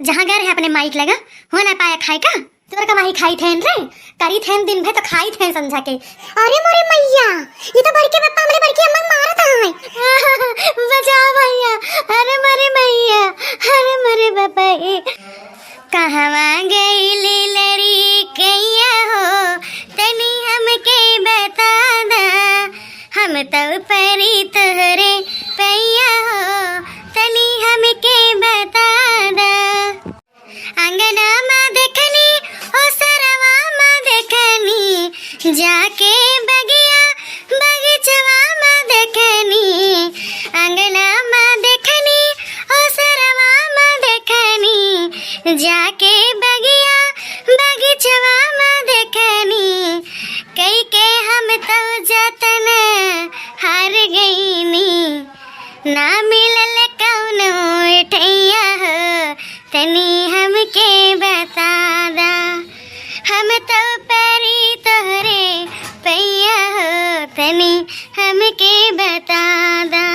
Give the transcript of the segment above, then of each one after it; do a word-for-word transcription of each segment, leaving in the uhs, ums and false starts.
जहाँ गए रहे अपने माई के लगा, हो ना पाया खाए का? तोर कमाई खाई थेन रे, करी थेन दिन भर तो खाई थेन संझा के। अरे मोरे मैया, ये तो बड़के पप्पा हमरे बड़की अम्मा के मारत हैं। बचाओ भैया, अरे मोरे मैया, अरे मोरे बाबा ए। कहवा गइल लड़िकइया हो, तनी हमके बता दा, हम तो परी तोहरे पैया हो, तनी हमके बता दा। अंगना मा देखनी, ओसरवा मा देखनी, जाके बगिया बगीचवा मा देखनी। अंगना मा देखनी, ओसरवा मा देखनी, जाके बगिया बगीचवा मा देखनी। कई के हम तो जतन हार गईनी, ना मिलल कौनो एठैया हो, तनी हमके बता दा, हम तो परी तोहरे पैया हो, तनी हमके बता दा,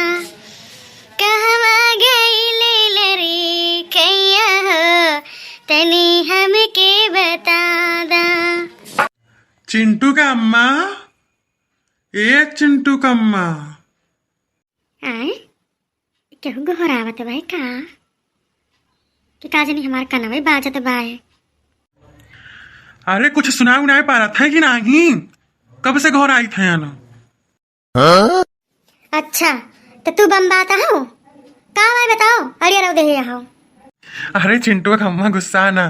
कहवा गइल लड़िकइया हो, तनी हमके बता दा। चिंटू का अम्मा, ए चिंटू का अम्मा। आय, केहू गोहरावत बाय का? कि का जानी हमार कनवे बाजत बाय। अरे कुछ सुनाई उनाई पारत है कि नाही? कब से गोहराइत है ना? अच्छा, तो तू बम बात हो? का बाय बताओ, अड़िया रहो देहे हो। अरे चिंटू का अम्मा गुस्सा ना,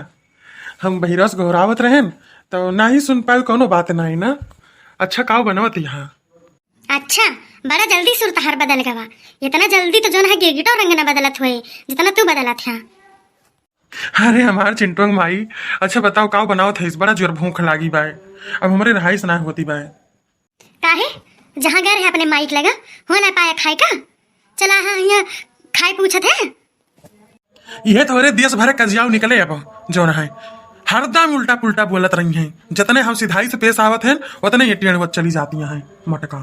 हम बहिरस गोहरावत रहेन तो नाही सुन पाए, कौनो बात नाही ना। अच्छा काव बनवत यहाँ? अच्छा, बड़ा जल्दी सुर तहार बदल गवा। इतना जल्दी तो जोन है गिरगिटो रंग न बदलत होए, जितना तू बदलत है। अरे हमार चिंटुआ के माई, अच्छा बताओ काव बनावत है? बड़ा जोर भूख लागी बाय, अब हमरे रहाइस ना होती बाय। काहे? जहाँ गए रहे अपने माई के लगा, हो ना पाया खाए का? चला हाँ, यहाँ खाए पूछत है। इहे तोहरे देश भरे कजियाव निकले अब, जौन है हरदम उल्टा पुल्टा बोलत रही हैं। जतने हम सिधाई से पेश आवत हैं, उतने ये टेढ़ होत चली जाती हैं मोटका।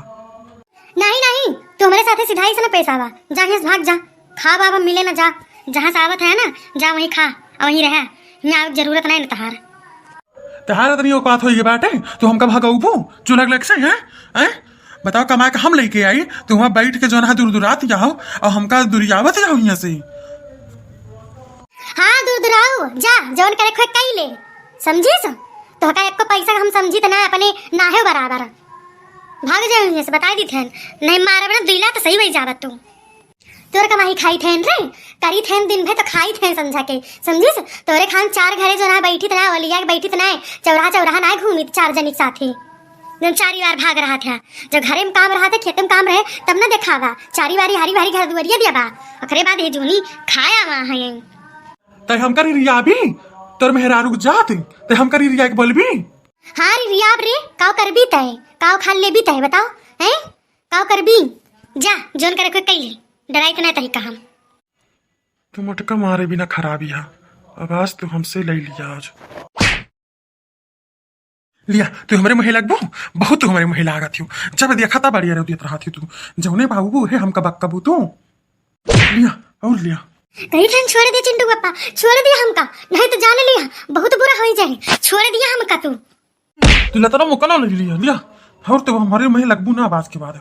नहीं, नहीं, तू हमरे साथे सिधाई से ना पेश आवा, जा यहाँ से भाग जा, खा बाबा मिले ना जा, जहाँ से आवत है ना जा वहीं खा और वहीं रह, यहाँ आवे के जरूरत नहीं ना तहार। तहार इतनी औकात होई बाटे, तू हमका भगौबू चूल्हा के लग से, हैं? हैं? बताओ, कमा के हम लेके आई, तू वहाँ बैठ के जौन है दुरदुरात जाओ और हमका दुरियावत जाओ यहाँ से। हाँ, दुरदुराओ, जा, जौन करे खोए कई ले, समझिस? तोहका एको पैसा हम समझित ना, अपने नाहे बराबर। भाग जाओ यहाँ से, बताई दी थेन, नहीं मारब ना दुइला तो सही वही जावत तू। तोर कमाई खाई थेन रे, करी थेन दिन भर तो खाई थेन समझा के, समझिस? तोरे खान चार घरे जो ना बैठित ना, ओलिया के बैठित ना, चौराहा चौराहा ना घूमित चार जनी के साथे। जब चारी बार भाग रहा था, जब घरे में काम रहा था, खेते में काम रहे, तब ना देखावा। चारी बारी हारी भारी घर दुआरिया दिया बा, ओकरे बाद ये जोनी खाया हुआ है। तै हम करी रिया भी, तोर मेहरारू के जात, तै हम करी रिया के बोलबी? हाँ रे रिया रे, काव करबी तै, काव खा लेबी तै, बताओ, हैं? काव करबी? जा, जोन करे कोई कई ले, डराई तो ना तही कहम। तू मोटका मारे बिना खराबी हा, अब आज तू हमसे ले लिया आज। लिया, तू हमरे मुँहे लगबू, बहुत तू हमरे मुँहे लागत हियो। जब देखा तब अड़िया रह देत रहत हियो तू, जौने बाबू है हमका बक्कबू तू। लिया, और लिया। कही थन छोड़ दे चिंटू पापा, छोड़ दिया हमका, नहीं तो जान लिया बहुत बुरा हो जाए, छोड़ दिया हमका तू। तू लतरा मुक्का ना ले लिया, लिया। और तो हमारे में लगबू ना बात के बाद।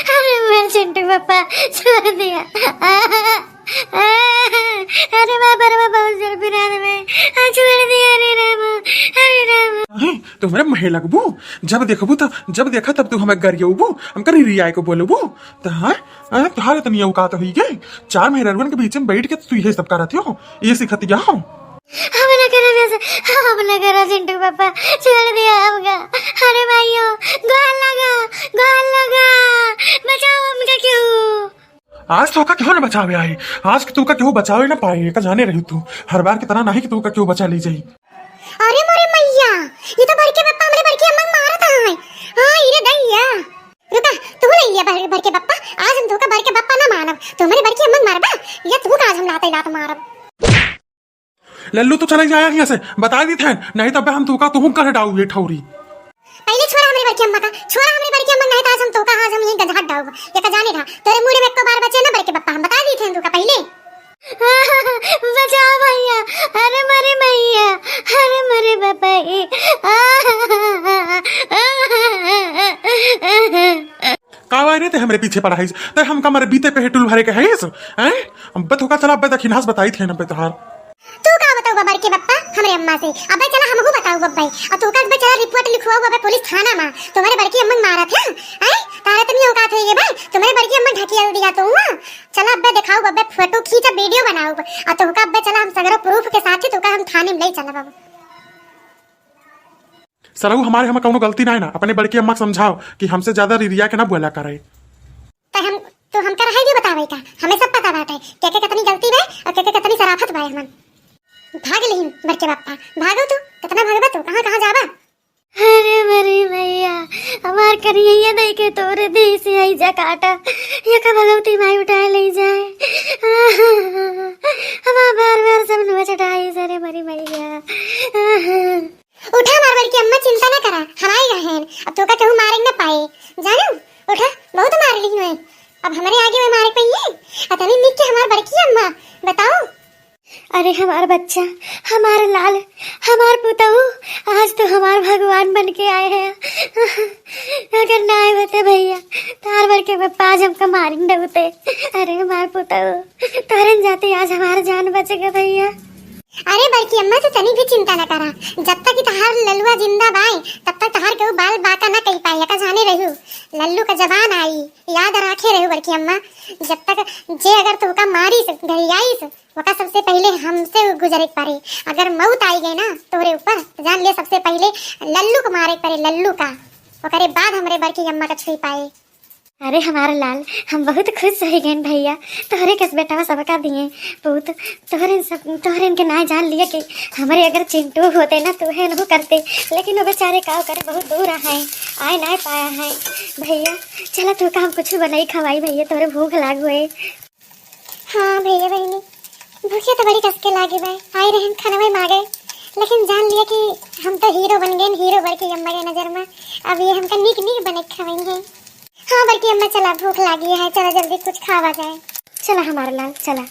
अरे मैं चिंटू पापा, छोड़ दिया। अरे बाबा, अरे बाबा, बहुत जोर पिरात में। आ, छोड़ दिया, अरे राम, अरे राम। नहीं, तू हमारे में लगबू, जब देखबू तो, जब देखा तब तू हमें गरियबू, हम करी रिया को बोलबू, तो हाँ, हाँ, तोहार इतनी औकात हुई गई, चार मेहररुअन के बीच में बैठ के तू ये सब करत हो, ये सिखत गया हो। हम ना करब ऐसे, हम ना करब चिंटू पापा, छोड़ दिया हमका। अरे भाइयों, गोहार लगा, गोहार लगा, बचाओ हमका क्यों? आज तोका क्यों ना बचावे आई, आज तोका क्यों बचावे ना पाए, का जाने रही तू, हर बार की तरह नहीं कि तोका क्यों बचा ली जाई। अरे मोरे मैया, ये तो बड़के पप्पा हमरे बड़के अम्मा के मारत है। हाँ, इरे दैया। रुका, तू ले लिया बड़-, बड़के पप्पा, आज हम तोका बड़के पप्पा ना मानब, तू हमरे बड़के अम्मा के मारबा, या तू का आज हम लाते लात मारब। लल्लू, तू चले जाया यहाँ से, बता दी थे, नहीं तब हम तोका तुहुम कर हटाऊ ये ठौरी। पहले छोड़ा हमरे बड़की अम्मा का, छोड़ा हमरे बड़की अम्मा, नहीं तो आज हम तोका, आज हम यहीं गंज हट डाऊंगा। ये का जाने था, तेरे मुंह में एको बार बचे ना बड़के पप्पा, हम बता दी थे तोका पहले। बचाओ भैया, का हुआ रे, ते हमरे पीछे पड़ा है, ते हमका मरे बीते पे हेटुल भरे के है, हैं? अब बत होका चला, अब दखिनास बताई थे ना, अब तोहार। तू का बताऊ बा बड़के बप्पा हमरे अम्मा से? अबे चला हमहू बताऊ बब्बे। और तू का अबे चला रिपोर्ट लिखवाऊ अबे पुलिस थाना मा। तुम्हारे बड़की अम्मा मारत है, हैं? तारा तुम औकात है ये बे? तुम्हारे बड़की अम्मा ढकिया दिया तू हुआ। चला अबे दिखाऊ अबे फोटो खींच, वीडियो बनाऊ। और तू का अबे चला हम सगरो प्रूफ के साथ ही तू का हम थाने में ले चला बाबू। सरऊ हमारे हम कौनो गलती ना है ना, अपने बड़की अम्मा के समझाओ कि हमसे ज्यादा रिरिया के ना बोला करे। तो हम, तो हमका रहे भी बतावे का, हमें सब पता बाटे के के कितनी गलती बा और के के कितनी सराफत बा। हमन भाग लिहिन बड़के बापा, भागो तू, कितना भागबा तू, कहाँ कहाँ जाबा? अरे मरी मैया, हमार करिया दे के तोरे दी से आई जा काटा, ये का भगवती माई उठाए ले जाए। हमार बार बार सब नुआ चढ़ाई सरे मरी मैया। उठा हमार बड़की अम्मा, चिंता ना करा, हम आए गए हैं। अब तोका केहू मारे न पाए, जानू? उठा, बहुत मार ली हुए। अब हमरे आगे में मारे पइए। अतनी निक के हमार बड़की अम्मा, बताओ। अरे हमार बच्चा, हमार लाल, हमार पुतऊ, आज तो हमार भगवान बन के आए हैं। अगर ना आए होते भैया, तार बड़के पप्पा आज हमका मारिन डबते। अरे हमार पुतऊ, तोहरन जाते आज हमार जान बच गए भैया। अरे बड़की अम्मा, तू तनी भी चिंता ना करा। जब तक कि तहार ललुआ जिंदा बाय, तब तक तहार केहू बाल बाका ना कई पाए, एका जाने रहू। लल्लू का जबान आई, याद राखे रहू बड़की अम्मा। जब तक जे अगर तोहका मारिस, गरियाइस, ओका सबसे पहिले हमसे गुजरे के पड़े। अगर मौत आई गई ना तोहरे ऊपर, तो जान ले सबसे पहिले लल्लू को मारे के पड़े, लल्लू का। ओकरे बाद हमरे बड़की अम्मा का छुई पाए। अरे हमार लाल, हम बहुत खुश होइ गएन भैया, तोहरे कस बेटवा सबका दिए पूत। तोहरे सब, तोहरे इनके नाय जान लिया कि हमरे अगर चिंटू होते ना तो है नहु करते, लेकिन वो बेचारे का करे बहुत दूर है, आए नाय पाया है। भैया चला तोहका हम कुछ बनाई खवाई भैया, तोहरे भूख लाग हुए। हाँ भैया बहिनी, भूखे तो बड़ी कस के लागे बा, आए रहन खाना मांगे, लेकिन जान लिया कि हम तो हीरो बन गए, हीरो बड़की अम्मा के नजर में। अब ये हमका नीक नीक बने खवाएंगे। हाँ बड़की अम्मा, चला भूख लागी है, चला जल्दी कुछ खावा जाए। चला हमार लाल, चला।